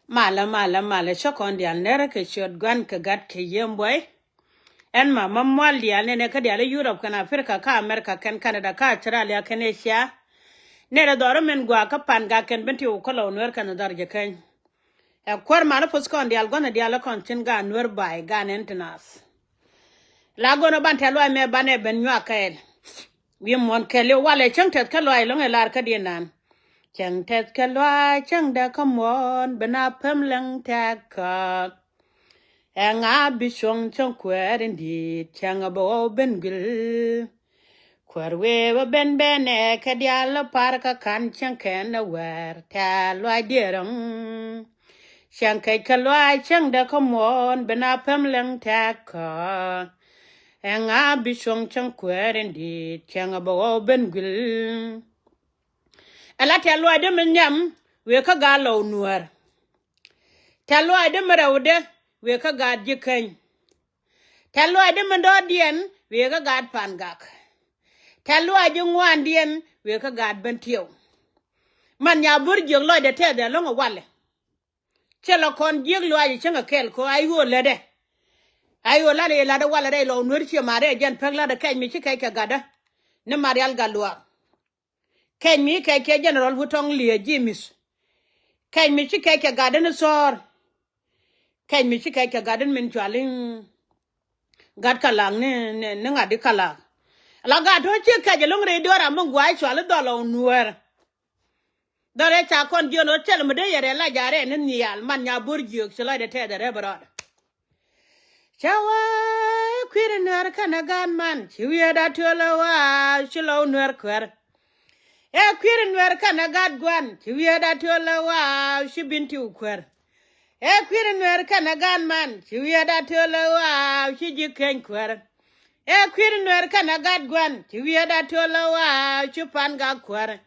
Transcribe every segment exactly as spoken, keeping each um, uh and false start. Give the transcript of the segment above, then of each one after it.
Malä, malä, malä, cä kɔn diaal nɛrä kɛ ciöt Gua̱n kɛ Gat kɛ Yiëë Buɔy. Ɛn ma ma mual diaal nɛnɛ kä diaal i̱ Yurop kɛn Aprika kä Amerika kɛn Kanada kä Australia kɛn Asia. Nɛrä dhɔr min gɔaa kä Pangak kɛn Bentiu kä Lɔw Nuɛr kɛn dhɔr Jikäny. Ɛ kuäär malä puth kɔn diaal gua̱n diaal kɔn tin gaat Nuɛr bay gaat ɛn ti nath. La go̱n ɔ ban tɛ̈th luac mɛ banɛ ben nyuak kɛɛl. Wi̱i̱ muɔ̱n kɛɛl i̱ walɛ cäŋ tɛth kä luac lɔ̱ŋ ɛ lar kä diɛn nan. Cäŋ tɛth kä luac cäŋ dee kä muɔ̱ɔ̱n ben a päm läŋ tɛ̈th kä. Ɛŋa bi cuɔ̱ŋ cäŋ kuäär in di̱i̱t cäŋ a bɛ ɣɔw ben guil. Kuäär wëë bä ben bɛnɛ kɛ diaal a par kä ka̱n cäŋ kɛn a wäär tɛ̈th luac diɛɛr ɛŋ. Cäŋ kɛc kä luac cäŋ dee kä muɔ̱ɔ̱n ben a päm läŋ tɛ̈th kä. Ɛŋa bi cuɔ̱ŋ cäŋ kuäär in di̱i̱t cäŋ a bɛ ɣɔw ben guil. Ɛ la tɛ̈th luaacdä mi nhiam wëë kä gaat Lɔw Nuäär. Tɛ̈th luaacdä mi rɛwdä wëë kä gaat Jikäny. Tɛ̈th luaacdä mi dɔ̱diɛn wëë kä gaat Pangak. Tɛ̈th luaacdä ŋuandiɛn wëë kä gaat Bentiu. Man nya bo̱r jiök lɔcdɛ tɛth ɛlɔ̱ŋ ɛ walɛ. Cɛ lɔ kɔn jiök luaac cäŋ ɛ kɛl kɔ a ɣöö lätdɛ. A ɣöö lat ɛ lat ɛ walɛ rɛy Lɔw Nuäär ciɛ ma̱a̱t rɛy jɛn päk lat ɛ kɛc mi ci kɛc kɛ gatdä. Ni Marial Gatluak. Kɛc mi kɛc kɛ General Wutɔŋ Liɛ Ji̱ Mith. Kɛc mi ci kɛc kɛ gatdä ni Thɔɔr. Kɛc mi ci kɛc kɛ gatdä min cual i̱ Gat Kalak ni, ni, ni ŋa̱t i̱ Kalak. La gat tɔ̱ ci kɛc ɛlɔ̱ŋ rɛy dɔ̱ra mi gua̱a̱c cual i̱ dhɔl ɔ Nuäär. Dhɔrɛ ca kɔn jiön ɣöö thil mi dee yɛ rɛl la ja̱rɛ ni nhial man nya bo̱r jiök ci lɔcdɛ tɛth ɛ rɛp rɔɔdɛ. Cä wä ɛ kui̱r Nuɛr kɛnɛ gaat man ci wi̱i̱ da tiöl ɛ waaw ci Lɔw Nuɛr kuäär. Ɛ kui̱r Nuɛr kɛnɛ gaat Gua̱n ci wi̱i̱ da tiöl ɛ waaw ci Bentiu kuäär. Ɛ kui̱r Nuɛr kɛnɛ gaat man ci wi̱i̱ da tiöl ɛ waaw ci Jikäny kuäär. Ɛ kui̱r Nuɛr kɛnɛ gaat Gua̱n ci wi̱i̱ da tiöl ɛ waaw ci Pangak kuäär.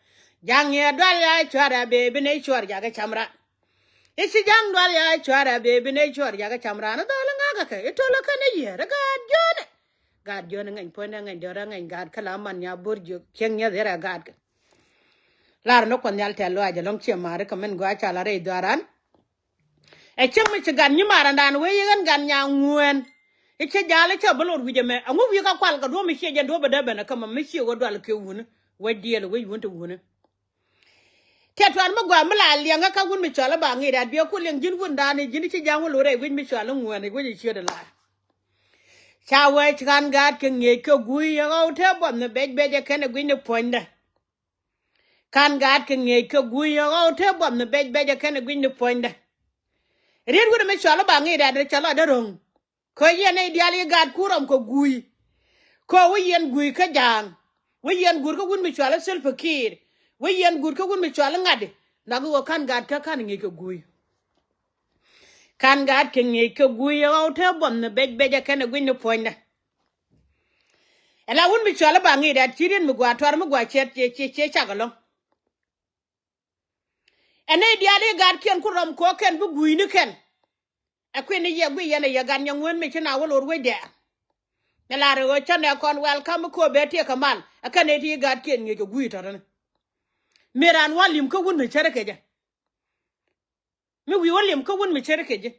Ja̱ŋ yɛ dual ya cuarɛ bee bi nɛy cuɔr jakä cam ran. I̱ ci ja̱ŋ dual ya cuarɛ bee bi nɛy cuɔr jakä cam ran i̱ dhɔl i̱ ŋa̱kä kɛ i̱ to̱l ɛ kɛn i̱ yiër i̱ gaat jiönɛ. Gaat jiönɛ ŋɛny puɔ̱nydɛ ŋɛny dɔ̱rɛ ŋɛny gaat kä la man nya bo̱r jiök cieŋ nyieth i̱ rɛ gaat kɛ. Lar ni Kuɔth Nhial tɛ̈th luaac ɛlɔ̱ŋ ciɛ ma̱a̱ri kɛ min gɔaa ca la rɛy dhuaaran. Ɛ cäŋ mi ci gat nyimaarändan wee yi ɣän gat nya ŋuɛɛn. I̱ cä ja̱l i̱ cä bi lot wi̱c ɛmɛ ɛŋu wi̱i̱ kä kual kɛ duɔ̱ɔ̱p mi ciɛ jɛn duɔ̱ɔ̱p ɛ dee ben ɛ kämɛ mi ciɛ ɣöö dual kɛ wuni wec diɛɛl wec wun ti wuni. Tiɛt tuan mi gɔaa mi la liɛŋä kä wun mi cɔal i̱ ba ŋi̱i̱c rat biɛ ku liɛŋ ji̱n wundan i̱ ji̱n i̱ ci ja̱ŋ wä lot rɛy wec mi cɔal i̱ ŋuɛɛn i̱ wec i̱ ciöt i̱ laar. Ca wee ci ka̱n gaat kɛ ŋi̱eec kɛ gui̱i̱ ɛ ɣɔw te buɔth ni bec bec ɛ kɛn ɛ gui̱ny ni puɔ̱nydɛ. Ka̱n gaat kɛ ŋi̱eec kɛ gui̱i̱ ɛ ɣɔw te buɔth ni bec bec ɛ kɛn ɛ gui̱ny ni puɔ̱nydɛ. Riet wut ɛmɛ cɔal i̱ ba ŋi̱i̱c rat cɛ lɔcdä ro̱ŋ. Kä yɛn nɛy diaal i̱ gaat ku rɔm kɛ gui̱i̱. Kä wä yɛn gui̱i̱ kä ja̱a̱ŋ. Wä yɛn gui̱i̱ kä wut mi cɔal i̱ Salva Kiir. Wä yɛn gui̱i̱ kä wut mi cɔal i̱ ŋa̱t i̱ nhɔak i̱ ɣöö ka̱n gaat kä ka̱n ŋi̱i̱c kɛ gui̱i̱. Ka̱n gaat kɛ ŋi̱eec kɛ gui̱i̱ ɛ ɣɔw te buɔth ni bec bec ɛ kɛn ɛ gui̱ny ni puɔ̱nydɛ. Ɛ la wut mi cɔal i̱ ba ŋi̱i̱c rat ci riet mi gɔaa tɔr mi gɔaa ciɛ ciɛ ciɛ cak ɛlɔ̱ŋ. Ɛ nɛy diaal i̱ gaatkiɛn ku rɔm kɔɔkɛn bi gui̱i̱ni kɛn. Ɛ kui̱n ni yɛ guiy yɛn ɛ yɛ gat nyaŋueen mi ci na wä lor wecdɛ. Ni lar ɛ ɣöö cä nɛ kɔn welcome mi kööbɛ tiɛɛk kɛ mal ɛ kɛn nɛy ti i̱ gaatkiɛn ŋi̱eec kɛ gui̱i̱ tɔ̱tɔ̱ni. Mi raan wä li̱m kä wun mi cärä kecä. Mi wi̱i̱ wä li̱m kä wun mi cärä kecä.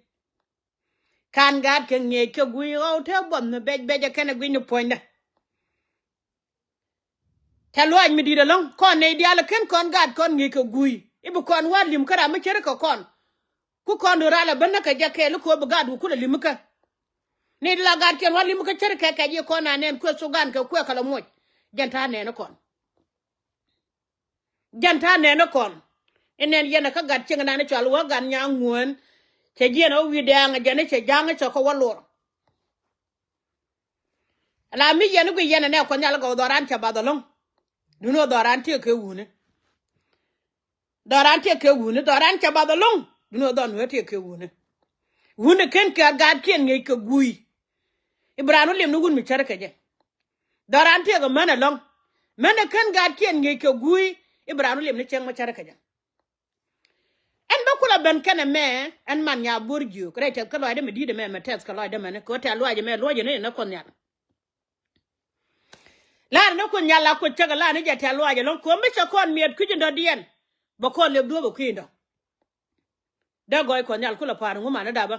Ka̱n gaat kɛ ŋi̱eec kɛ gui̱i̱ ɣɔw te buɔth ni bec bec ɛ kɛn ɛ gui̱ny ni puɔ̱nydä. Tɛ̈th luaac mi di̱i̱t ɛlɔ̱ŋ kɔn nɛy diaal ɛ ken kɔn gaat kɔn ŋi̱eec kɛ gui̱i̱ i̱ bi kɔn wä li̱m kä ram mi cärä kɛ kɔn. Ku kɔn do̱raal ɛ ben näkɛ jɛ kɛɛl i̱ kööb bi gaat wä kulɛ li̱m ikä. Nɛy ti la gaatkiɛn wä li̱m ikä cärä kɛ kɛc i̱ kɔn a nɛn kuɛ Thudan kɛ kuɛ kɛ lɔ moc. Jɛn ta̱a̱ nɛɛni kɔn. Jɛn ta̱a̱ nɛɛni kɔn. Inɛn yɛn ɛ kä gat cieŋ nani cɔal wä gat nyaŋ ŋuäär. Cɛ jiɛn ɛ wä wi̱i̱ dɛɛŋ ɛ jɛn i̱ cɛ ja̱ŋ i̱ cɛ kɛ wä lor. Ala mi yɛn i̱ guiy yɛn ɛ nɛ Kuɔth Nhial ɛ gɔw dhɔran cɛ bath ɛlɔ̱ŋ. Duŋni ɣöö dhɔran tiek kɛ wuni. Dhɔran tiek kɛ wuni, dhɔran cɛ bath ɛlɔ̱ŋ. Duŋni ɣöö dhɔr nueer tiek kɛ wuni. Wuni ken kɛ gaatkiɛn ŋi̱eec kɛ gui̱i̱. I̱ bi raan wä liɛm ni wun mi cärä kecä. Dhɔran tiek ɛ män ɛlɔ̱ŋ. Män ɛ ken gaatkiɛn ŋi̱eec kɛ gui̱i̱. I̱ bi raan wä liɛm ni cäŋ mi cärä kecä. Ɛn bä kulɛ ben kɛnɛ mɛ ɛn man nya bo̱r jiök rɛy tɛth kä lɔaacdä mɛ di̱i̱t ɛmɛ mɛ tɛth kɛ lɔaacdä mɛni kɛ ɣöö tɛth luaac ɛmɛ luɔ̱cɛ ni ni Kuɔth Nhial. La̱r ni Kuoth Nhial la Kuoth cäkɛ la̱r ni jɛ tɛ̈th luaac ɛlɔ̱ŋ kɛ ɣöö mi cɛ kɔn miɛt kui̱c in dɔ̱diɛn. Bɛ kɔn liɛp dhuɔ̱ɔ̱p ɛ kui̱ in dɔ̱. Dee gɔɔy Kuɔth Nhial kulɛ pa̱a̱r ŋu manä dapä.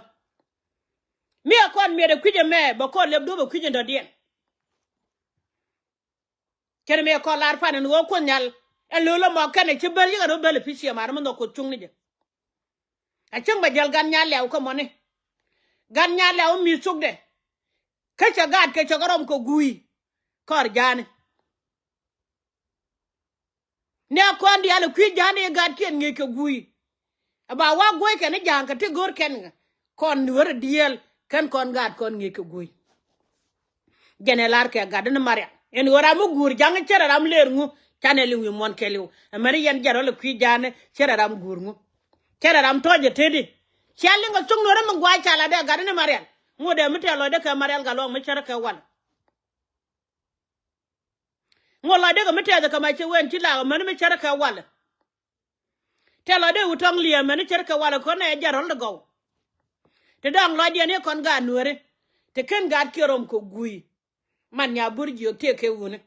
Mi ɛ kɔn miɛt ɛ kui̱c ɛmɛ bɛ kɔn lɛp duɔ̱p ɛ kui̱c in dɔ̱diɛn. Kɛn mi ɛ kɔn lar pan in ɣöö Kuoth Nhial ɛ lo̱l ɛmɔ kɛn ɛ ci bäl yikɛ rɔ bäl ɛ pi̱c ciɛ mar mi nhɔk Kuoth cuŋni jɛ. A cäŋ bɛ jäl gan nyaal lɛw kä mɔni. Gan nyaal lɛw mi thokdɛ. Kä cɛ gaatkɛ cɛ kɛ rɔm kɛ guuy. Kɔr ja̱a̱ni. Nɛ kɔn diaal ɛ kui̱ ja̱a̱ni ɛ gaatkiɛn ŋi̱i̱c kɛ guuy. Ɛ ba wa guɔ̱ckɛn ni ja̱a̱ŋ kɛ ti go̱o̱rkɛn kɔn nuäär dieel kɛn kɔn gaat kɔn ŋi̱i̱c kɛ guuy. Jɛn ɛ lar kɛ gat ni Marial ɛn ɣöö ram mi guur ja̱ŋ cɛ rɛ ram leer ŋu. Canɛ liŋ wi̱i̱ muɔ̱n kɛɛliw ɛmɛni yɛn jɛn rɔ lɛ kui̱ ja̱a̱ni cɛ rɛ ram guur ŋu. Cɛ rɛ ram tɔ̱ɔ̱c ɛ teti. Cia liŋ kɛ thok nuäärä mi gua̱a̱c ca la dee gat ni Marial. Ŋot ɛ mi tɛ̈th lɔcdä kɛ Marial Gatluak mi cärä kɛ wal. Ŋot lɔcdä kɛ mi tɛth kɛ ma ci wen ci lak amäni mi cärä kɛ walɛ. Tɛth lɔcdä wu tɔŋ liɛm mäni cärä kɛ walɛ kɔn ɛ jɛ rɔl di gɔw. Ti dɔ̱ŋ lɔcdiɛn i̱ kɔn gaat nuääri. Ti ken gaat kiɛ rɔm kɛ gui̱i̱. Man nya bur jiök tiek kɛ wuni.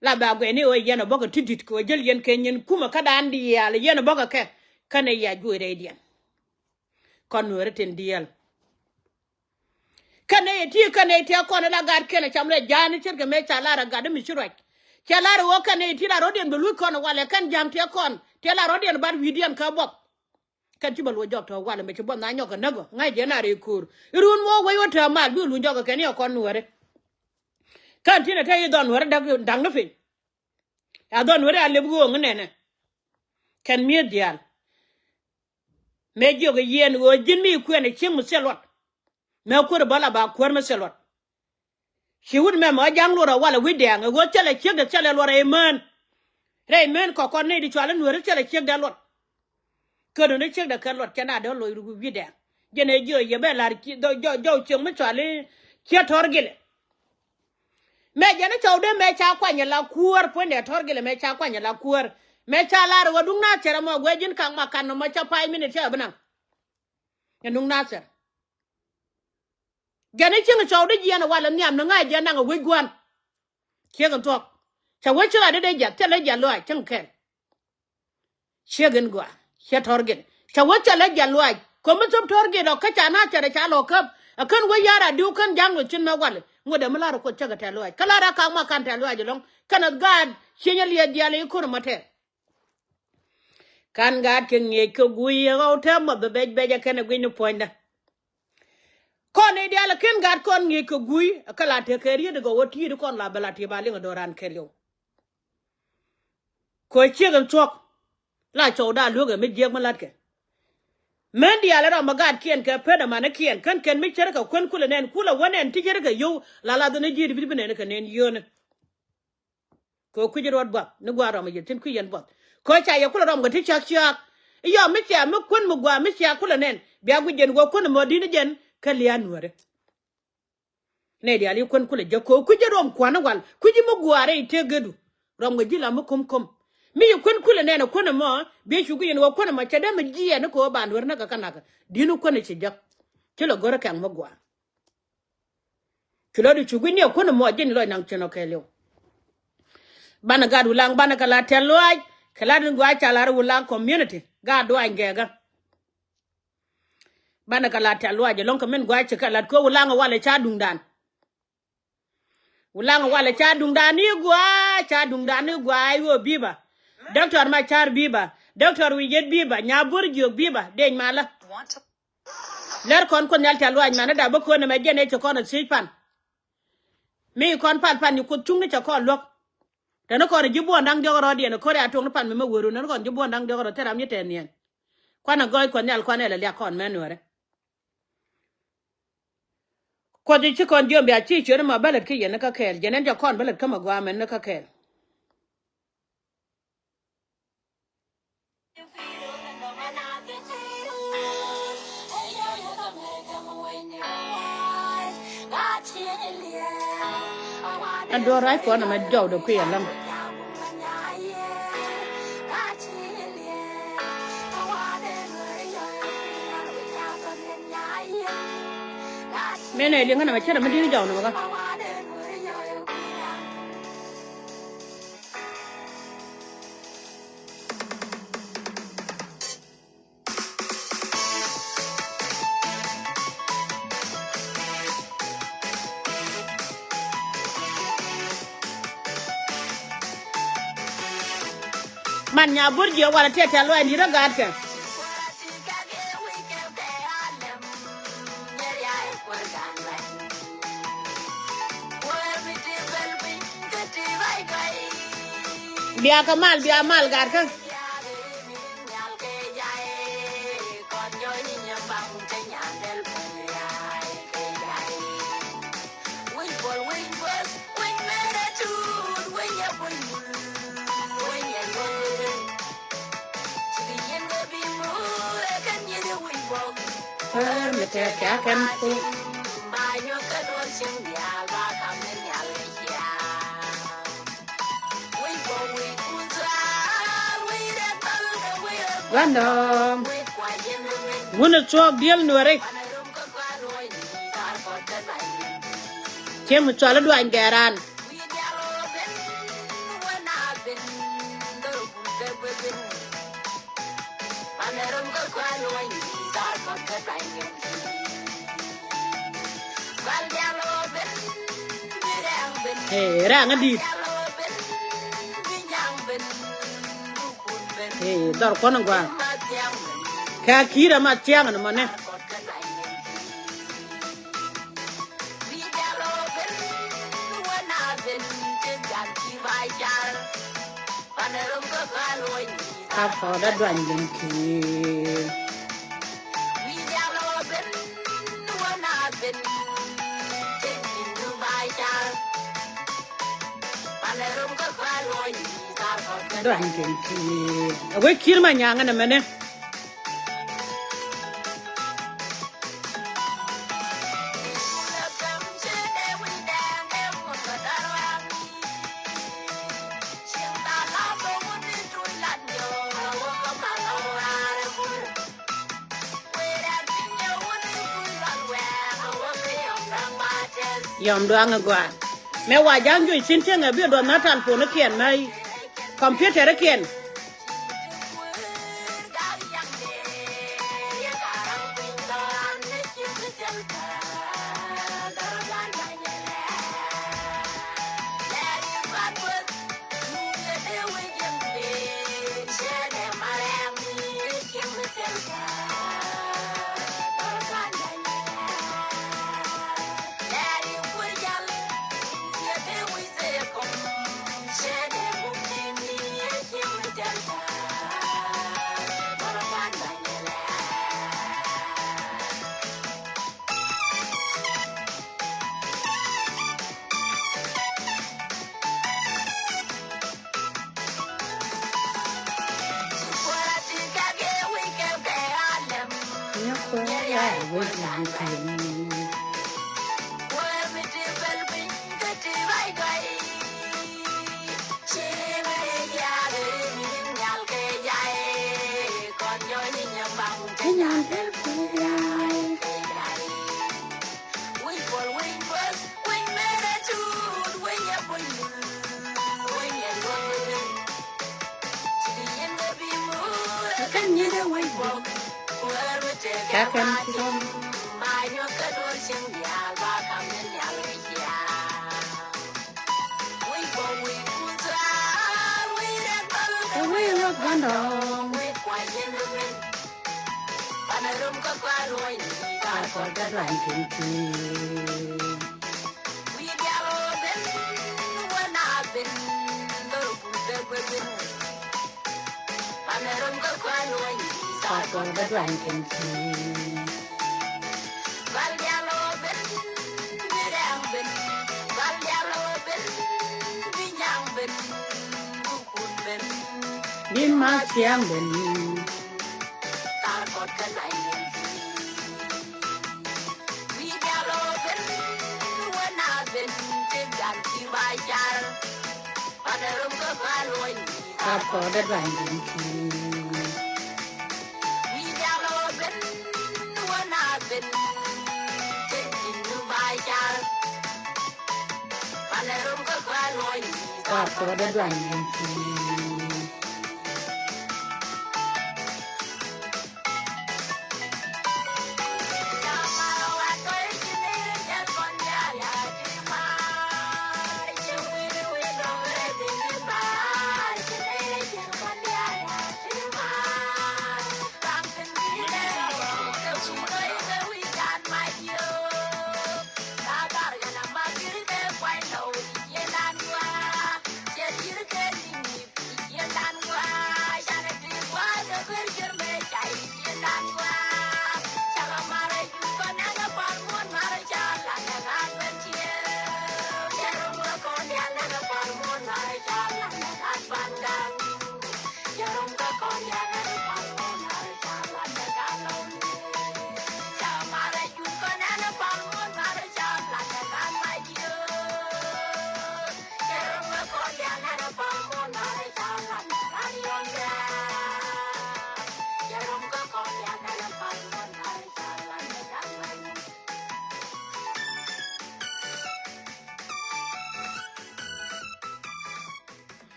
La ba guɛni ɣöö yɛn ɛ bɔkɛ ti di̱t kɛ ɣöö jäl yɛn kɛ nyin kumɛ kädan diaal yɛn ɛ bɔkɛ kɛ. Kɛnɛ ya juɔc rɛydiɛn. Kɔn nuääri tin diaal. Kɛn nɛy ɛ ti kɛn nɛy tiɛ kɔn ɛ la gat kɛn ɛ cam rɛ ja̱a̱n i̱ ce̱tkɛ mëë ca lar ɛ gat i̱ mi ci ruac. Cɛ lar ɛ ɣöö kɛn nɛy ti la rɔ̱diɛn bɛ luc kɔn ɛ walɛ kɛn ja̱a̱m tiɛ kɔn tiɛ la rɔ̱diɛn bat wi̱i̱diɛn kä buɔth. Kɛn ci bɛ luɔc jɔk tɔ̱ walɛ mɛ ci buɔth na nyɔk kɛ näk ɔ ŋa̱c jɛ na rɛy ko̱o̱r. I̱ ruun mi wä wec wä tääm mal bi luny jɔk kɛ kɛn i̱ ɛ kɔn nuääri. Kɛn tinɛ te i̱ dhɔn nuääri da̱k da̱ŋ ni piny. A dhɔn nuääri a lep ɣööŋ inɛnɛ. Kɛn mi̱eth diaal. Mëë jiök ɛ yiɛn ɣöö ji̱n mi kuɛn ɛ cieŋ mi thil luɔt. Mëë kuäär bä la ba kuäär mi thil luɔt. Ci wut mɛmɛ ɣä ja̱ŋ luɔt ɛ walɛ wi̱c dɛɛŋ ɛ ɣöö thilɛ ciekdɛ thilɛ luɔt rɛy mään. Rɛy mään kɔkɔn nɛy di cual i̱ nueeri thilɛ ciekdɛ luɔt. Kä duni ciekdɛ kɛ luɔt cɛ na dee loc ruk wi̱c dɛɛŋ. Jɛn ɛ jiök yɛ bɛ la̱r jɔw cieŋ mi cual i̱ ciek tɔ̱r gilɛ. Mëë jɛn i̱ cɔwdɛ mëë ca kuany ɛ la kuäär puɔ̱nydɛ tɔ̱r gilɛ mëë ca kuany ɛ la kuäär. Mëë ca lar ɛ ɣöö duŋ na cɛr ɛmɔ guɛ ji̱n kaŋ ma kan nɔmɔ ca pay minit cɛ ɛ bi naŋ. Ɛ nuŋ Nathɛr. Jɛn i̱ cieŋ cɔwdä jiɛn ɛ walɛ nhiam ni ŋa̱c jɛn naŋ ɛ wec gua̱n. Ciek in thuɔ̱k. Cɛ wec ci la dee dee jiath thilɛ jiath lɔaac cieŋ kɛl. Ciek in gɔaa ciɛ tɔ̱r git. Cɛ wec thilɛ jiath lɔaac komi thop tɔ̱r git ɔ kä ca Nathɛr ɛ ca lɔ käp. Ɛ kän wec ya̱r a diw kän ja̱ŋ lɔ cin mɛ walɛ ŋot ɛ mi la̱r ɛ kuoth cäkɛ tɛ̈th lɔaac kä la̱r ɛ ka̱a̱k ma ka̱n tɛ̈th lɔaac ɛlɔ̱ŋ. Kɛn ɛ gaat cieŋ ɛ liɛth diaal i̱ ko̱r ɛmɔ tɛɛr. Ka̱n gaat kɛ ŋi̱eec kɛ guiy ɛ ɣɔw täämɛ bɛ bɛc bɛc ɛ kɛn ɛ guiy ni puɔ̱nydä. Kɔn i̱ diaal ɛ ken gaat kɔn ŋi̱eec kɛ guiy ɛ kä la tekɛ riet ɛ gɔw ɛ ti̱i̱t kɔn la bɛ la ti̱i̱ ba liŋ ɛ do̱ran kɛɛliw. Kɛ ciek in thuɔ̱k la cɔwda lueekɛ mi jiääk mi la̱tkɛ. Män diaal ɛ rɔm ɛ gaatkiɛn kɛ pet ɛ manikiɛn kän kɛn mi ce̱tkɛ kuän kulɛ nɛn kulɛ wä nɛn ti ce̱tkɛ yio̱w la lath ni ji̱i̱t bi bi nɛn kɛ nɛn yio̱o̱ni. Kɛ kui̱c ruɔt buɔth ni gua̱a̱r rɔm a yeth tin kui̱c yɛn buɔth. Kɛ ca yɛ kulɛ rɔm kɛ ti cak ciaak. I̱ yɔm mi cia mi kuän mi gua̱a̱r mi cia kulɛ nɛn bia guic jɛn wä kuän mɔ di̱t ni jɛn. Kä lia̱a̱ nuääri. Nɛy diaal i̱ kuän kulɛ jek kɛ kui̱c jɛ rɔm kua̱n i̱ wal kui̱c i̱ mi gua̱a̱r i̱ tëë gedu. Rɔm kɛ ji̱ la mi ko̱m ko̱m mi i̱ kuän kulɛ nɛn ɛ kuän mɔ. Biɛ cu guic jɛn wä kuän mɔ cɛ dee mi jiɛɛn i̱ kɛ wä ba nuääri näk kɛ kä nakä di̱t ni kuän i̱ ci jek. Ci lɛ go̱r i̱ kɛŋ mi gua̱a̱r. Ci lɔcdu cu gui̱n ni ɛ kuän ɛmɔ ji̱n lɔc naŋ cin ɔ kɛɛliw. Banɛ gat Wulaŋ banɛ kɛ la tɛ̈th lɔaac kɛ lat in gua̱a̱c ca lar Wulaŋ community gat duaany gɛɛkä. Banɛ kɛ la tɛ̈th lɔaac ɛlɔ̱ŋ kɛ min gua̱a̱c ci kɛ lat kɛ Wulaŋ ɛ walɛ ca duŋdan. Wulaŋ ɛ walɛ ca duŋdan ni gua̱a̱c ca duŋdan ni gua̱a̱c i̱ ɣöö bi̱i̱ ba. Doctor Macar bi̱i̱ ba. Doctor Wi̱i̱ Yet bi̱i̱ ba nya bo̱r jiök bi̱i̱ ba dec malä. Lɛr kɔn Kuoth Nhial tɛ̈th lɔaac manä dap bä köön ɛmɛ jɛn ɛ ci kɔn ɛ thiec pan. Mi kɔn pal pan ni Kuoth cuŋni cɛ kɔn luäk. Tɛni kɔn ji̱ buɔ̱n da̱ŋ diɔk rɔ̱diɛn ko̱ri a tuɔŋni pan mi mɛ wëru nɛni kɔn ji̱ buɔ̱n da̱ŋ diɔk rɔ̱ thil ram ji̱ tɛn niɛn. Kuanɛ gɔɔy Kuɔth Nhial kuanɛ lɛ liak kɔn mɛn nuɛrɛ. Kuɔth ji̱ ci kɔn jiöm bia ci ciöt ɛmɔ bä lät kä yɛn ni kä kɛɛl jɛn ɛn jɛ kɔn bä lät kä mɛ gua̱a̱ mɛn ni kä kɛɛl. Ɛn duɔ̱ɔ̱r rac kɔn ɛmɛ jɔwdɛ kui̱ ɛlɔ̱ŋ. Mëë nɛ liŋ kä nɛmɛ cärɛ mi di̱t jɔw nɛmɛ kä. Man nya bur jiɛ wala tiɛ tɛl luany di̱t rɔ gaat kɛ. Bia kɛ mal, bia mal gaat kä. Guandɔɔŋ. Wun a thuɔɔk diel nuɔri. Ciem mi cual i̱ duany gɛɛran. Hey, rɛŋ a di̱i̱t. Hey, dhɔr kuɔn in gua̱a̱. Kä ki̱i̱r ama thia̱a̱ŋ ni mɔni. Ka kɔɔdä duany jɛn ki̱i̱r. Duany jɛn ki̱i̱r. A wee ki̱i̱r ma nyaŋä nɛ mɛnɛ. Yɔm duaŋ ɛ gɔaa. Mɛ wa ja̱a̱ŋ juɔc thi̱n cieŋ ɛ bi duɔth na talpon ikiɛn mɛ computer ikiɛn. Bin ma thiaŋ ben. Ka kɔɔdɛ duany jɛn ki̱i̱r. Ka kɔɔdɛ duany jɛn ki̱i̱r.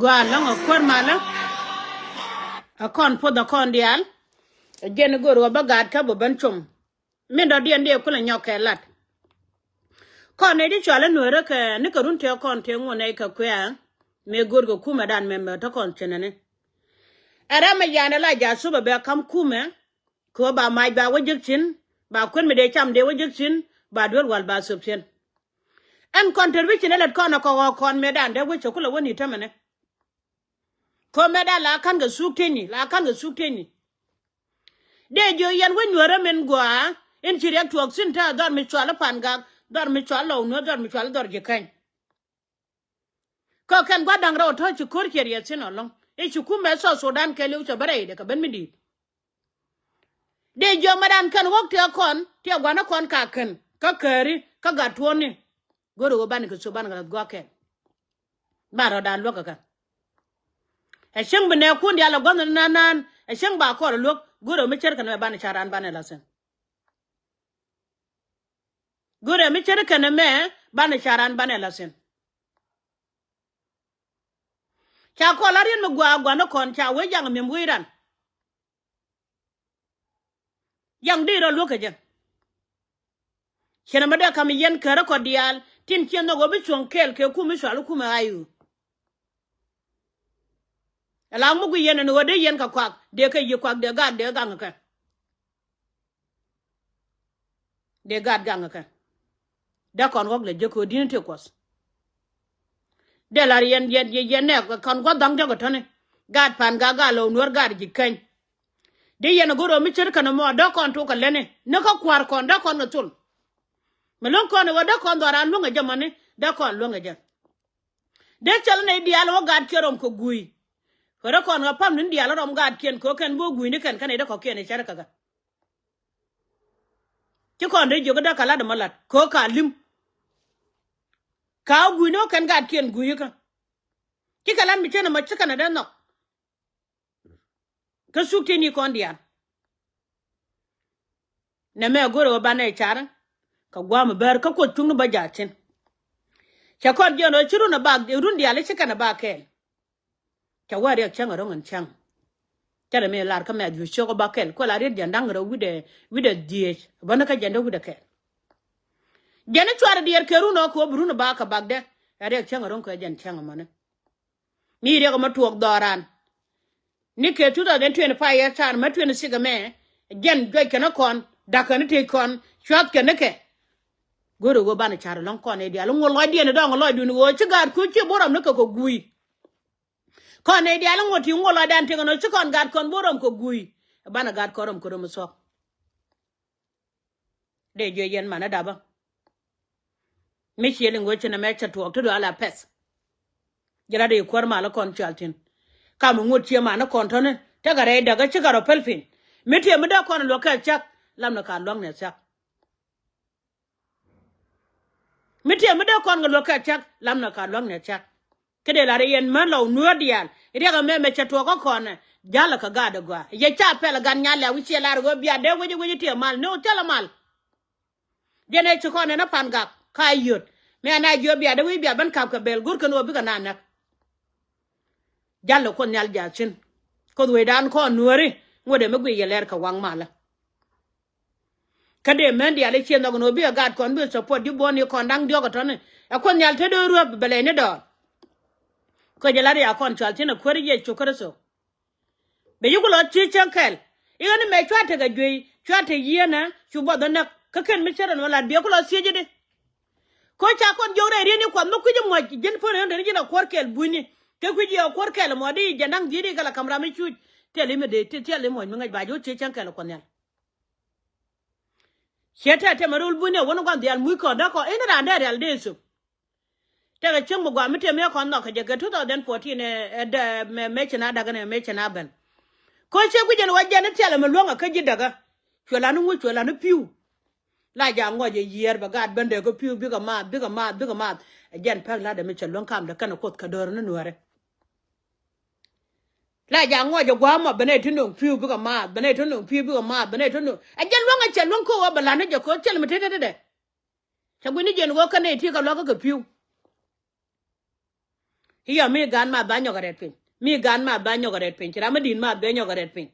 Gua lɔŋ a kuäär malä. A kɔn puɔth a kɔn diaal. A jiɛn go̱o̱r wä bä gaat kä bä ben com. Min dɔ̱diɛn diɛ kulɛ nyɔk kɛ lat. Kɔn nɛy ti cɔal i̱ Nueerä kɛ nikɛ run tëë kɔn tëë ŋuɔ nɛy kɛ kuɛ̈ɛ̈. Mëë go̱o̱r kɛ kumɛdan mɛmɛ te kɔn cin ɛni. Ɛ ram ɛ yan ɛ la ja̱ thop ɛ bɛ ka̱m kumɛ. Kɛ ɣöö ba mac ba wä jiäk thi̱n, ba kuën mi dee cam dee wä jiäk thi̱n, ba duel wal ba thöp thi̱n. Ɛn kɔn tɛr wi̱c ci ni lät kɔn ɛ kɔk ɣɔk kɔn mëëdan dee wec cɛ kulɛ wä ni tämɛnɛ. Kɛ ɣöö mëëdan la ka̱n kɛ thuk ti̱ecni, la ka̱n kɛ thuk ti̱ecni. Dee jiök yɛn wec Nueerä min gɔaa in ci riɛk tuɔɔk thi̱n ta̱a̱ dhɔr mi cual i̱ Pangak, dhɔr mi cual i̱ Lɔw Nuäär, dhɔr mi cual i̱ dhɔr ji̱ käny. Kä kɛn gua̱th da̱ŋ rɛw tɔ̱ ci ko̱r ciɛ riɛth thi̱n ɛlɔ̱ŋ. I̱ ci kumɛ South Sudan kɛɛliw cɛ bä rɛydɛ kɛ ben mi di̱i̱t. Dee jiɔamädan kɛn ɣɔ̱k tiɛ kɔn, tiɛ gua̱n ɛ kɔn ka kän, kä kääri, kä gat tuɔɔni. Go̱rɛ ɣöö banɛ kɛ thöp banɛ kɛ lath gua̱a̱k kɛn. Ban rɔ̱dan luäk kɛ kɛ. Ɛ cäŋ bi nɛɛkun diaal ɛ gua̱th nan nan, ɛ cäŋ ba kɔr ɛ luäk, go̱rɛ ɣöö mi ce̱tkɛ nɛmɛ banɛ ca̱ran banɛ lath thi̱n. Go̱rɛ mi ce̱tkɛ nɛmɛ banɛ ca̱ran banɛ lath thi̱n. Ca kɔn la riet mi gɔaa gua̱n ni kɔn ca wee jaŋ mi̱em wee ran. Yaŋ di rɔ luäk kɛ jɛ. Ciɛn ɛmɛ dee ka̱m yɛn kärä kɔ diaal tin ciɛ nhɔk ɣöö bi cuɔ̱ŋ kɛɛl kɛ kum mi cual kum ɛ ɣa̱c ɣöö. Ɛ la muk yɛn ɛn ɣöö dee yɛn kɛ kuak dee kɛ yiëë kuak dee gaat dee gaŋ kɛ. Dee gaat gaŋ kɛ. Dee kɔn ɣɔ̱k lɛ jiäk kɛ ɣöö di̱n ti kuɔth. Dee lar yɛn yɛn yɛn yɛn nɛ kɔn gua̱th dhaŋ jɔk ɛ täni. Gaat Pangak, gaat Lɔw Nuäär, gaat ji̱ käny. Dee yɛn ɛ go̱r ɣöö mi ce̱tkɛ nɛmɔ dee kɔn tok kɛ lätni ni kä kua̱r kɔn dee kɔn kɛ thol. Mi luäŋ kɔn ɛ ɣöö dee kɔn dhɔran luäŋ ɛ jɛ mäni dee kɔn luäŋ ɛ jɛ. Dee cɔl nɛy diaal ɣöö gatkiɛn rɔm kɛ gui̱i̱. Kɛ rɔ kɔn ɣä pam ni̱n diaal rɔm gatkiɛn kɛ ɣöö kɛn bi wä gui̱i̱ni kɛn kä nɛy dee kɔ̱kiɛn ɛ cär kä kɛ. Ci kɔn dee jiök dee kɛ lat ɛmɔ lat kɛ ɣöö ka li̱m. Ka wä gui̱i̱ni ɣöö kɛn gatkiɛn gui̱i̱ kä. Ci kɛ lat mi cän ɛmɔ ci kɛn ɛ dee nhɔk. Kä thuk ti̱ni kɔn diaal. Nɛmɛ go̱rɛ ɣöö banɛ car kɛ gua̱a̱m bäär kä Kuoth cuŋni bä jaathin. Cɛ kɔn jiɛn ɣöö ci run a bak run diaal i̱ ci kɛn a bak kɛɛl. Cɛ wä riɛk cäŋ a ro̱ŋ ɛn cäŋ. Cɛ rɛ mi lar kä mɛth wi̱i̱ ciök a bak kɛɛl kuɛ la riet jiɛn da̱ŋ rɛw wi̱cdɛ wi̱cdɛ dhieec bä ni kä jiɛn dee wi̱cdɛ kɛɛl. Jiɛn i̱ cuarɛ diɛɛr kɛ run ɣöö kɛ ɣöö bi run a bak kɛ bakdɛ. Ɛ riɛk cäŋ a ro̱ŋ kɛ jiɛn cäŋ a mäni. Mi riɛk ɛmɔ tuɔɔk dhɔran. Ni kɛ two thousand twenty-five yɛ tar mɛ twenty-six ɛmɛ. Jɛn juɔc kɛn ɛ kɔn da̱k kɛn i̱ tëë kɔn cuath kɛn ikɛ. Go̱rɛ ɣöö banɛ car ɛlɔ̱ŋ kɔn ɛ diaal iŋuɔ lɔcdiɛn i̱ dɔ̱ŋ lɔcdun ɣöö ci gaat kuc ci bo̱r ram ni kɛ kɛ gui̱i̱. Kɔn ɛ diaal iŋuɔ ti ŋuɔ lɔcdan tëë kɛn ɣöö ci kɔn gaat kɔn bo̱r ram kɛ gui̱i̱. Banɛ gaat kɔn ram kɛ ram i̱ thuɔ̱k. Dee jiɛ yɛn manä dapä. Mi ciɛ liŋ wecin ɛmɛ cɛ tuɔɔk ti duaal a pɛth. Jɛ la dee kuäär mal kɔn cual thi̱n. Kam ŋut ciɛ manä kɔn tɔ̱ni tekɛ rɛy däkä cikɛ rɔ päl piny. Mi tiɛ mi dee kɔn luäk kɛ cak lam ni ka luäŋ ni cak. Mi tiɛ mi dee kɔn kɛ luäk kɛ cak lam ni ka luäŋ ni cak. Kä dee lar yɛn män Lɔw Nuäär diaal riɛk ɛmɛ mɛ cɛ tuɔɔk kä kɔn ɛ ja̱l ɛ kɛ gaat ɛ gɔaa yɛ ca pɛl ɛ gat nyan lɛ wi̱c ciɛ lar ɣöö bia dee wec wec tiɛ mal ni ɣöö thilɛ mal. Jɛn ɛ ci kɔn ɛn ɛ Pangak ka yöt mi ɛn a jiö bia dee wi̱c bia ben kap kɛ bɛl go̱r kɛn ɣöö bikɛ na näk. Ja̱l ɛ Kuoth Nhial ja̱l thi̱n. Kuoth wecdan kɔn Nuääri ŋuɔ̱t ɛ mi guiy yɛ lɛr kɛ waŋ malä. Kä dee män diaal i̱ ciɛ nhɔk ni ɣöö bikɛ gaat kɔn bikɛ support ji̱ buɔ̱n i̱ kɔn da̱ŋ diɔ̱k ɛ tɔ̱ni. Ɛ Kuoth Nhial te dee ruääp bɛ lɛy ni dɔɔr. Kä jɛ la ri a kɔn cual thi̱n ɛ kuäär Yecu Kritho. Bɛ yi ku lɔ thiec cäŋ kɛl i̱ ɣän imɛ cua tekɛ juey cua te yieenä cu buɔth ɛ näk kä kɛn mi cärɛ nɔ lat biɛ ku lɔ thiec i̱di. Kä ca kɔn jiök rɛy riet ni Kuɔth mi kui̱c imuɔc ji̱n pär ɣän ren ji̱n a kuɔr kɛl bunyni. Kɛ kui̱c yɛ kuɔr kɛl imuɔc di jɛ naŋ dhiec di kɛ la ka̱m ram i̱ cuc. Thil i̱ mi dee thil i̱ muɔc mi ŋäc ba ji̱ wä thiec cäŋ kɛl ɛ Kuɔth Nhial. Ciɛ tɛt tɛmɛ rol bunyni ɛ wän gua̱n dhial muc kɔn däk kɔn in raan dee rial dee thop. Tekɛ cieŋ mi gɔaa mi tëë mi ɛ kɔn nhɔk kɛ jɛ kɛ two thousand fourteen ɛ, ɛ, dɛ, mɛ, mɛ ci na da̱k ɛn ɛ mɛ ci na ben. Kä cɛ guic ɛn wä jɛn i̱ thilɛ mi luäŋ ɛ kä ji̱ däkä. Cuɛ lan i̱ ŋuc cuɛ lan i̱ pi̱w. La jaak ŋɔc ɛ yiëër bɛ gaat ben dee kä pi̱w bikɛ maath bikɛ maath bikɛ maath. Ɛ jɛn pek la̱tdɛ mi cɛ luäŋ kamdɛ kɛnɛ Kuoth kɛ döör ni Nuäärɛ. La jaak ŋɔc ɛ gua̱a̱m mɔ ben ɛ ti no̱o̱ŋ pi̱w bikɛ maath ben ɛ ti no̱o̱ŋ pi̱w bikɛ maath ben ɛ ti no̱o̱ŋ. Ɛ jɛn luäŋ ɛ cɛ luäŋ ko̱ wä bɛ lan i̱ jɛ ko̱ thilɛ mi tetdɛ tetdɛ. Cɛ guic ni jɛn ɣöö kɛn nɛy ti kɛ luäk kä kɛ pi̱w. I̱ yɔ mi gaat ma ba nyɔk arɛt piny mi gaat ma ba nyɔk arɛt piny ci ram mi di̱i̱t ma bɛ nyɔk arɛt piny.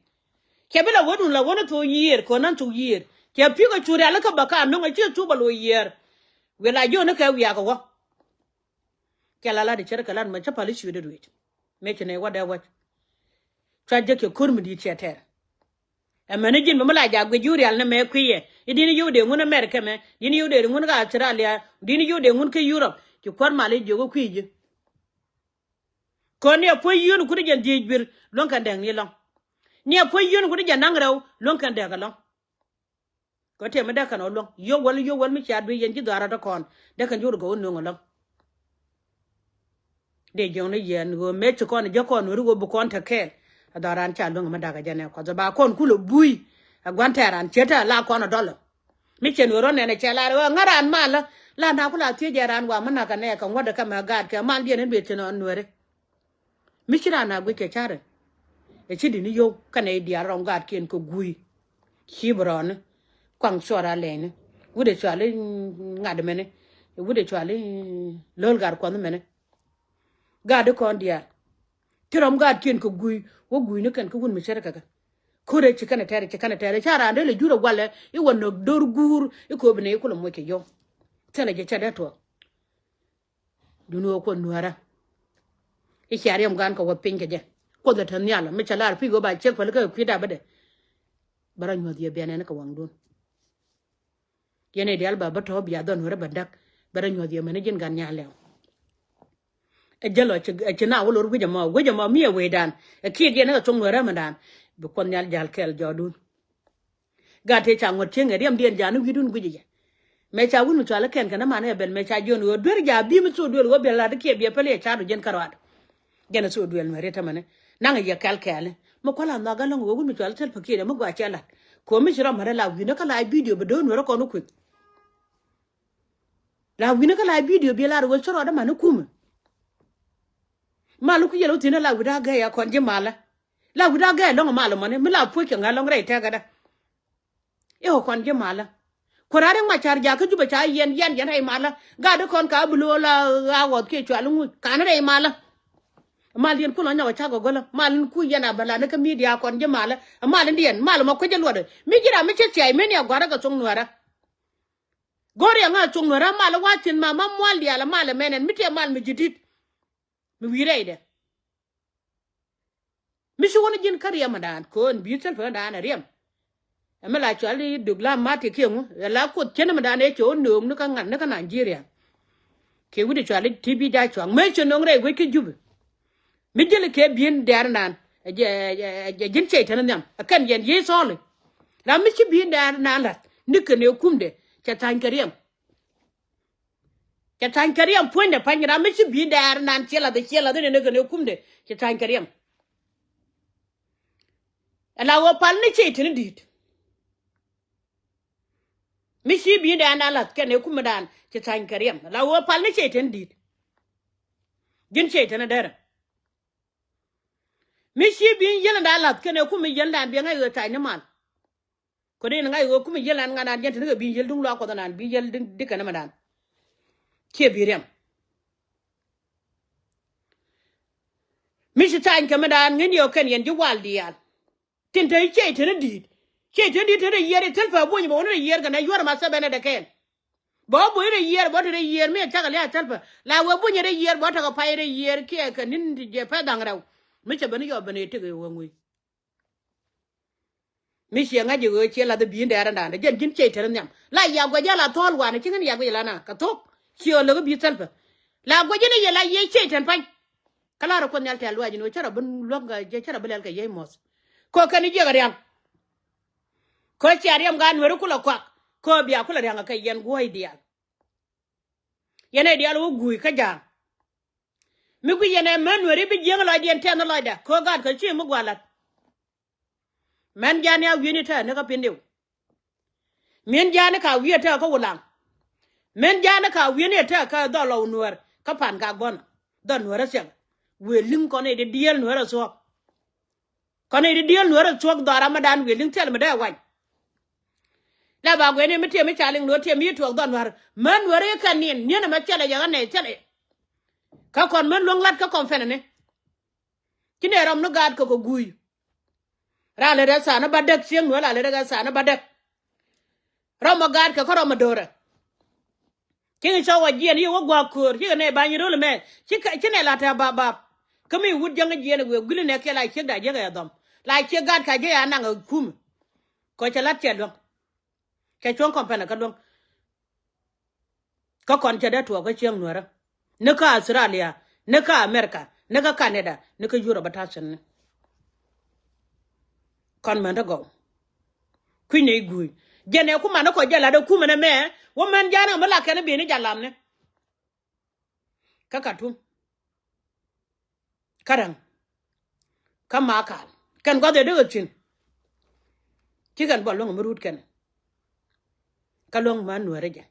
Cɛ bi la wädun la wä ni thok yiëër kɛ ɣän thok yiëër cɛ pi̱k ɛ cu rialikä bä ka no̱ŋ ɛ ci thuk bä lo̱c yiëër. Wi̱i̱ la jiöni kɛ wiakɛ wä. Cɛ la lat i̱ cär kɛ lat mɛ cä pal i̱ ciötdɛ ruëëc. Mëë ci nɛy wä dee wäc. Cua jek cɛ ko̱r mi di̱i̱t cɛ tɛr. Ɛmɛni ji̱n bi mi la jaak guic ji̱ rial ni mɛ kui̱yɛ i̱ di̱n yio̱w dee ŋun America mɛ di̱n yio̱w dee ŋun kä Australia di̱n yio̱w dee ŋun kä Europe ci kuäär mal i̱ jiök i̱ kui̱ ji̱. Kɔn ni a puɔ̱c yio̱n kut i̱ jɛn dhiec bir luäŋ kɛn dɛk ni lɔ̱ŋ. Ni a puɔ̱c yio̱n kut i̱ jɛn naŋ rɛw luäŋ kɛn dɛk ɛlɔ̱ŋ. Kɛ tëë mi dee kɛn ɣä luäŋ yio̱w wäl yio̱w wäl mi cia dui̱c yɛn ji̱ dhɔaar rɔ̱t ɛ kɔn dee kɛn yio̱w rɔ kɛ wä nööŋ ɛlɔ̱ŋ. Dee jiɔ̱ŋ ni yɛn ɣöö mëë ci kɔn jiäk kɔn weri ɣöö bi kɔn te kɛɛl. Ɛ dhɔaar raan ca luäŋ mi da̱k ɛ jɛn ɛ kuɔth ɛ ba kɔn kulɛ buui. Ɛ gua̱n tɛɛr raan ciet tɛ la kɔn ɛ dɔlɛ. Mi cɛ nuɔ̱ɔ̱r rɔ̱ nɛn ɛ cɛ lar ɣöö ŋäran malä. La na ku la thiec ɛ raan wa mi na̱k ɛ nɛɛkɛ ŋuɔ̱t ɛ kä mɛ gaat kɛ mal diɛn in biet ci nɔn nuɛri. Mi ci raan a guic kɛ carɛ. Ɛ ci di̱t ni yio̱w kɛnɛ i̱ diaal rɔm gaatkiɛn kɛ gui̱i̱. Ci bi rɔɔni kuaŋ cuɔr a lɛɛni. Wut ɛ cuali ŋa̱t mɛni. Wut ɛ cuali lo̱l gat kuɔnh mɛni. Gat di kɔn diaal. Ci rɔm gaatkiɛn kɛ gui̱i̱ wä gui̱i̱ni kɛn kä wut mi cär kɛ kɛ. Ko̱rɛ ci kɛnɛ tɛr ci kɛnɛ tɛr ca raan dee lɛ jur ɛ gualɛ i̱ wä nök do̱r guur i̱ ko̱o̱p ni i̱ kulɛ moc kɛ yio̱w. Thilɛ jɛ cɛ dee tuɔɔk. Duni ɣöö kuoth nuäärä. I̱ cia riɛm gan kɛ wä piny kɛ jɛ. Kuoth ɛ te nhial mi cɛ lar pi̱i̱ ɣöö ba ciek päl kä kui̱da bädɛ. Bä rɔ nyuɔ̱th yɛ biɛn ɛn kɛ waŋdun. Yɛn ɛ diaal ba bä tɔ̱ bia dhɔn nuäärä bä däk. Bä rɔ nyuɔ̱th yɛ mɛn ji̱n gan nyan lɛw. Ɛ jäl ɔ ci na wä lor guic ɛmɔ guic ɛmɔ mi ɛ wecdan. Ɛ kiɛk yɛn ɛ kɛ thuɔ̱ŋ nuäärä mɛndan. Bi kuoth nhial jal kɛɛl jɔɔdun. Gat tëë ca ŋuɔ̱t cieŋ ɛ riɛmdiɛn ja̱a̱n i̱ wi̱i̱dun gui̱c ɛ yɛ. Mëë ca wut mi cual i̱ kɛn kɛn i̱ man ɛ ben mëë ca jiɔn ɣöö duer ja̱a̱ bi̱i̱ mi thok duel ɣöö biɛl lat i̱ kiɛ biɛ päl i̱ ɛ ca̱a̱t ɔ jiɛn kärɔaat. Jɛn ɛ thok duel mɛ riet tämɛni naŋ ɛ yɛ kɛl kɛɛli mi kua̱l a nhɔak alo̱ŋ ɣöö wut mi cual i̱ thil päkiɛn ɛ mi gua̱a̱ cɛ lat. Kɛ ɣöö mi ci rɔm mɛ rɛ la wi̱i̱n ɛ kä la bidio bi do̱r nuɛr ɛ kɔn i̱ kueth. La wi̱i̱n ɛ kä la bidio biɛ lar ɣöö ci rɔɔdɛ man i̱ kumɛ. Mal i̱ kui̱ yɛl wä thi̱n ɛ la wi̱i̱da gɛy a kɔn ji̱ malä. La wi̱i̱da gɛy lɔ̱ŋ ɛ mal ɛ mɔni mi la puɔ̱c kɛ ŋa̱ lɔ̱ŋ rɛy tɛkädä. I̱ ɣä kɔn ji̱ malä. Kuäär a riŋ ma ca̱r jakä Jubɛ ca yɛn yɛn yɛn rɛy malä. Gat di kɔn ka bi lo̱o̱ la ɣaak ɣɔth kiɛ cual i̱ ŋuc ka̱n rɛy malä. Mal yɛn kulɔ nyɔk ɛ cak ɛ gölä mal in ku yɛn a bä la ni kä midia kɔn ji̱ malä. Mal in diɛn mal mɔ kuecä luɔtdɛ mi ji̱ ram mi cä thia̱a̱c mëni a gua̱rä kɛ thuɔ̱ŋ nuäärä. Go̱o̱r yɛ ŋa̱ thuɔ̱ŋ nuäärä mal in wa̱a̱ thi̱n ma ma mual diaal ɛ mal ɛ mɛnɛn mi tiɛ mal mi ji̱ di̱t. Mi wi̱i̱ rɛydɛ. Mi ci wä ni ji̱n kä riɛm ɛ daan köön bi̱i̱ thil pɛn daan ɛ riɛm. Ɛ mi la cual i̱ duk la mat kɛ kiɛŋu ɛ la kuoth cien mi daan ɛ cɛ wä nööŋ ni kä ŋa̱n ni kä Nigeria. Kɛ wi̱cdɛ cual i̱ ti bi ja̱ cuaŋ mëë cɛ nööŋ rɛy wec kä Jubɛ. Mi ji̱l kɛ bi̱i̱n dɛɛr naan ɛ ji̱n cɛ tɛn nhiam ɛ kɛn yɛn yiey thɔɔli. Ram mi ci bi̱i̱n dɛɛr naan la̱th ni kɛn ɛ kumdɛ cɛ tha̱ny kɛ riɛm. Cɛ tha̱ny kɛ riɛm puɔ̱nydɛ pa̱ny ram mi ci bi̱i̱ dɛɛr naan ciɛ lath ciɛ lath inɛn kɛn ɛ kumdɛ cɛ tha̱ny kɛ riɛm. Ala ɣöö pal ni cɛy teni di̱i̱t. Mi ci bi̱i̱n dɛɛr naan lath kɛn ɛ kumɛ daan cɛ tha̱ny kɛ riɛm ala ɣöö pal ni cɛy teni di̱i̱t. Ji̱n cɛy teni dɛrɛ. Mi ci bi̱i̱n yiël in daan lath kɛn ɛ kumɛ yiël daan biɛ ŋa̱c ɣöö tha̱ny ni mal. Kɔ dee ni ŋa̱c ɣöö kumɛ yiël an ŋa̱n an jɛn te ni kɛ bi̱i̱n yiël duŋ luaak kuɔth an bi̱i̱n yiël di̱k kɛn ɛmɛ dan. Ciɛ bi̱i̱ riɛm. Mi ci tha̱a̱ny kɛ mɛ dan ŋi̱n yɛ kɛn yɛn ji̱ wal diaal. Tin te ciɛ te ni di̱i̱t. Ciɛ te ni di̱i̱t te ni yiëër i̱ thil pɛ buɔ̱ny bɛ wä ni rɛ yiëër kɛn ɛ yuɔr ma thɛbɛn ɛ dɛ kɛn. Bɛ wä buɔ̱ny rɛ yiëër bɛ wä te rɛ yiëër mi ɛ cakɛ lia̱a̱ thil pɛ la wee buɔ̱ny rɛ yiëër bɛ wä tekɛ pay rɛ yiëër kiɛ kɛ ni̱n ti jɛ pɛ dhaŋ rɛw. Mi cɛ ben i̱ yɔ ben i̱ tek i̱ wee ŋui̱. Mi ciɛ ŋa̱c i̱ ɣöö ciɛ lath i̱ bi̱i̱n dɛɛr ɛndan dee jɛn ji̱n ciey tɛn nhiam la yak guɛc jɛ la thɔɔl wanɛ ci ŋän yak guɛc la na kɛ thok. Ciɛ ɣöö läk i̱ bi̱i̱ thɛl pɛ la guɛc jɛn i̱ yɛ la yiëë ciey tɛn pa̱ny. Kä la̱rä kuoth nhial tɛ̈l luaac in ɣöö cä rɔ bi luäk jɛ cä rɔ bi lɛl kɛ yiëë muɔ̱th. Kɛ ɣöö kɛn i̱ jiɛk ria̱ŋ. Kɛ ɣöö cia riɛm gaat nueeri kulɛ kuak kɛ ɣöö bia kulɛ ria̱ŋ kɛ yɛn guɔ̱ɔ̱c diaal. Yɛn ɛ diaal wä guuc kä ja̱a̱ŋ. Mi guic yɛn ɛ män nueeri bi jiäŋ lɔcdiɛn tɛ̈th ni lɔcdɛ kɛ ɣöö gaat kɛ ci mi gua̱a̱ la̱t. Mɛn ja̱a̱n ya wi̱i̱ni tɛ̈ ni kä Pindiw. Mɛn ja̱a̱n ka wi̱i̱ tɛ̈ kä Wulaŋ. Mɛn ja̱a̱n ka wi̱i̱ni tɛ̈ kä dhɔl lɔw Nuäär kä Pan Gak Bɔn. Dhɔl Nuäär a thiak. Wëë li̱ŋ kɔn i̱ di dieel Nuäär a thuɔ̱k. Kɔn i̱ di dieel Nuäär a thuɔ̱k dhɔra ma dan wëë li̱ŋ thil mi dee wany. La ba guɛni mi tiɛm i̱ ca liŋ Nuäär tiɛm i̱ tuɔɔk dhɔl Nuäär. Män Nuäär i̱ kɛn niɛn niɛn ɛmɛ thil ɛ yɛ ɣä nɛy thil ɛ. Kä kɔn män luäŋ lat kä kɔn fɛnɛ ni. Ci nɛ rɔm ni gaat kɛ kɛ guuy. Raa lɛ rɛ thaani ba däk cieŋ Nuäär la lɛ rɛ thaani ba däk. Rɔm ɔ gaat kɛ kä rɔm ɔ do̱rɛ. Ci ŋi cɔw a jiɛn yi wä gua̱a̱k köör ci kɛ nɛ ba̱ny ro̱l mɛ. Ci kɛ, ci nɛ la tɛ bap bap. Kä mi wut jäŋ jiɛn wëë guili nɛ kiɛ la ciek da jiek ɛ dhɔm. La ciek gaat ka jiɛ ya naŋ ɛ kum. Kɔ cɛ lat cɛ luäŋ. Cɛ cuɔ̱ŋ kɔn pɛnɛ kä luäŋ. Kä kɔn cɛ dee tuɔɔk kä cieŋ Nuäärä. Ni kä Australia, ni kä America, ni kä Canada, ni kä Europe a ta̱thi̱n ni. Kɔn män te gɔw. Kui̱ny nɛ i̱ guuy. Jɛn ɛ kuman ni kɔ jɛ lat ɛ kumɛ ni mɛ, wä män ja̱a̱n ɛ mi la kɛn i̱ bi̱i̱ni ja̱ lamni. Kä Katum. Kä Raŋ. Kä Makal. Kɛn gua̱th ɛ dee ɣä thi̱n. Ci kɛn bɔl luäŋ mi rut kɛn. Kä luäŋ ma Nuäärä jɛ.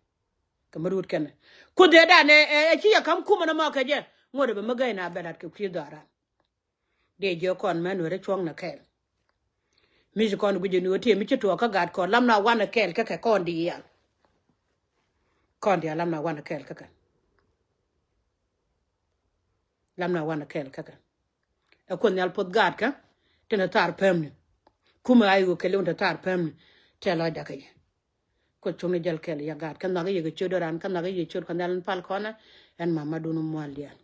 Kɛ mi rut kɛn. Kuoth dee dan ɛ, ɛ, ɛ ci yɛ ka̱m kumɛ ni mɔ kɛ jɛ. Ŋuɔ̱t ɛ bɛ mi gäy na bɛ lat kɛ kui̱ dhɔaran. Dee jiɛ kɔn mɛ Nuäärä cuɔ̱ŋ nɛ kɛɛl. Mi ci kɔn guic ni ɣöö tiee mi ci tuɔɔk kä gaat kɔn lam na wanɛ kɛɛl kä kɛ kɔn diaal. Kɔn diaal lam na wanɛ kɛɛl kä kɛ. Lam na wanɛ kɛɛl kä kɛ. Ɛ Kuoth Nhial puɔth gaatkä tin te thaar päämni. Kumɛ a i̱ ɣöö kɛ li̱w tin te thaar päämni. Tɛl lɔcda kä yɛ. Kuoth cuŋni jäl kɛl ya gaat kä nhɔakä yɛ kɛ ciöt do̱ran kä nhɔakä yɛ ciöt kɔn nhial in pal kɔnɛ. Ɛn mamadun mual diaal.